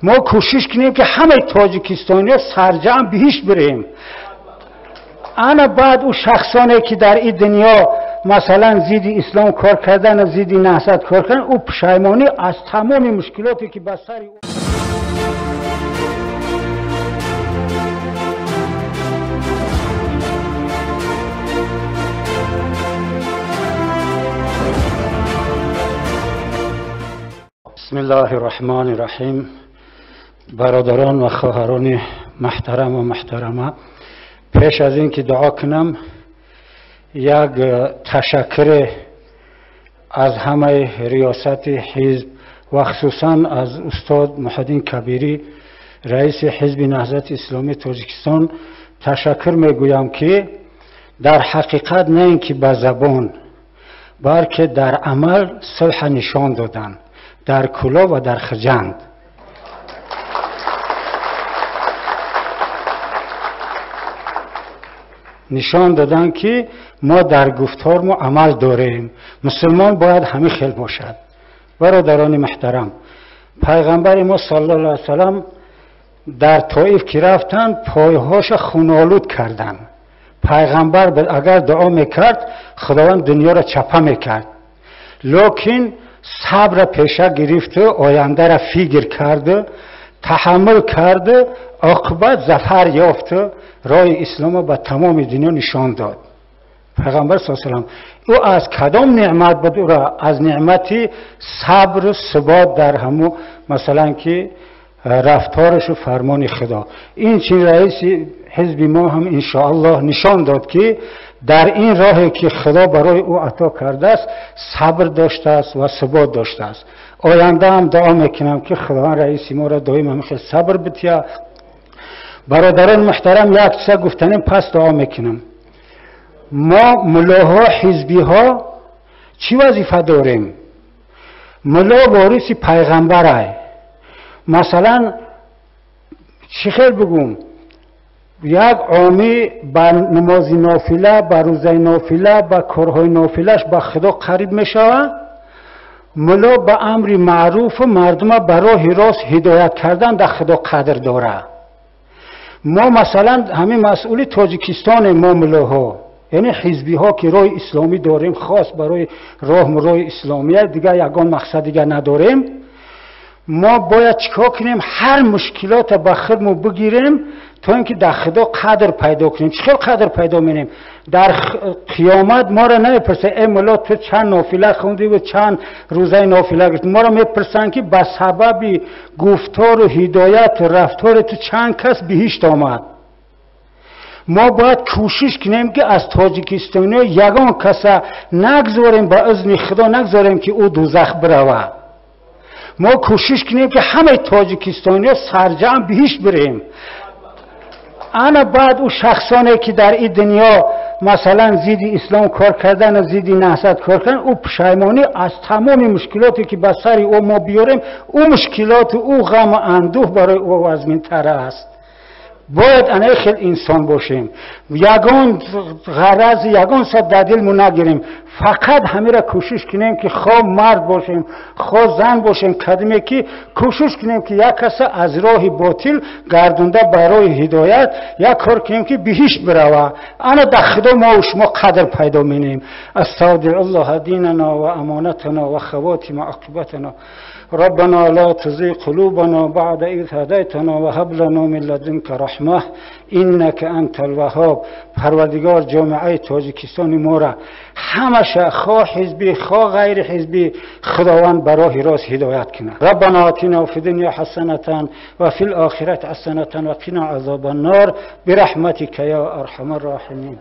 Мо кӯшиш кунем ки ҳамаи тоҷикистониё сарҷамъ биҳишт бирем. Ана баъд ӯ шахсоне ки дар ин дунё масалан зидди ислом кор кардан ва зидди наҳзат кор кардан, ӯ пушаймонӣ аз тамоми мушкилоте ки ба сари бисмиллоҳи раҳмони раҳим. Бародарон ва хоҳарони муҳтарам ва муҳтарама, пеш аз ин ки дуо кунам, як ташаккур аз ҳамаи риёсати ҳизб ва хусусан аз устод Муҳиддин Кабирӣ, раиси ҳизби Наҳзати Исломии Тоҷикистон, ташаккур мегӯям ки дар ҳақиқат на ин ки ба забон, балки дар амал сулҳ нишон доданд дар Кӯлоб ва дар Хуҷанд. Нишон доданд ки мо дар гуфтор мо амал дорем. Мусулмон бояд ҳамин хел бошад. Бародарони муҳтарам, пайғамбари мо саллаллоҳу алайҳи васаллам дар Тоиф ки рафтанд, пойҳоша хунолуд карданд. Пайғамбар агар дуо мекард, Худованд дунёро чапа мекард. Лекин сабра пеша гирифту, ояндаро фикр карду, таҳаммул карду, оқибат зафар ёфту, роҳи исломро ба тамоми дунё нишон дод. Пайғамбар саллаллоҳу алайҳи васаллам ӯ аз кадом неъмат буд? Ӯро аз неъмати сабру субот дар ҳаму масалан ки рафторашу фармони Худо. Ин чин раиси ҳизби мо ҳам иншоаллоҳ нишон дод ки дар ин роҳе ки Худо барои ӯ ато кардааст, сабр доштааст ва субот доштааст. Оянда ҳам дуо мекунам ки Худованд раиси моро доим ҳамин хел сабр бития. Бародарони муҳтарам, як чиза гуфтанем, пас дуо мекунам. Мо муллоҳо, ҳизбиҳо чӣ вазифа дорем? Мулло вориси пайғамбарай. Масалан, чӣ хел бигӯм, як омӣ ба намози нофила, ба рӯзаи нофила, ба корҳои нофилаш ба Худо қариб мешавад. Мулло ба амри маъруфу мардума ба роҳи рост ҳидоят кардан дар Худо қадр дорад. Мо масалан ҳамин масъули Тоҷикистонем, мо муллоҳо, яъне ҳизбиҳо ки роҳи исломӣ дорем, хос барои роҳи исломия, дигар ягон мақсад дигар надорем. Мо бояд чикор кунем? Ҳар мушкилотро ба худмо бигирем то ин ки дар Худо қадр пайдо кунем. Чӣ хел қадр пайдо менем? Дар қиёмат моро намепурсанд, эй мулло, ту чанд нофила хондӣ ва чанд рӯзаи нофила гирифтӣ. Моро мепурсанд ки ба сабаби гуфтору ҳидояту рафтори ту чанд кас биҳишт омад. Мо бояд кӯшиш кунем ки аз тоҷикистониё ягон каса нагзорем, ба изни Худо нагзорем ки ӯ дӯзах биравад. Мо кӯшиш кунем ки ҳамаи тоҷикистониё сарҷамъ биҳишт бирем. Ана баъд ӯ шахсоне ки дар ин дунё масалан зидди ислом кор кардан ва зидди наҳзат кор кардан, ӯ пушаймонӣ аз тамоми мушкилоте ки ба сари ӯ мо биёрем, ӯ мушкилоту ӯ ғаму андӯҳ барои ӯ вазминтар аст. Бояд анаи хел инсон бошем. Ягон ғараз, ягон сад дар дилмо нагирем. Фақат ҳамира кӯшиш кунем ки хо мард бошем, хо зан бошем, кадиме ки кӯшиш кунем ки як каса аз роҳи ботил гардонда ба роҳи ҳидоят, як кор кунем ки биҳишт бирава. Ана дар Худо мо шумо қадр пайдо менем. Астағфируллоҳа динана ва амонатана ва хавотима оқибатана. ربنا لا تزغ قلوبنا بعد إذ هديتنا وهب لنا من لدنك رحمة إنك أنت الوهاب. پروردگار جامعه تاجیکستان ما را همشه خواه حزبی خواه غیر حزبی خداوند به راه راست هدایت کنه. ربنا آتنا فی الدنیا حسنة و فی الآخرة حسنة و قنا عذاب النار برحمتك یا ارحم الراحمین.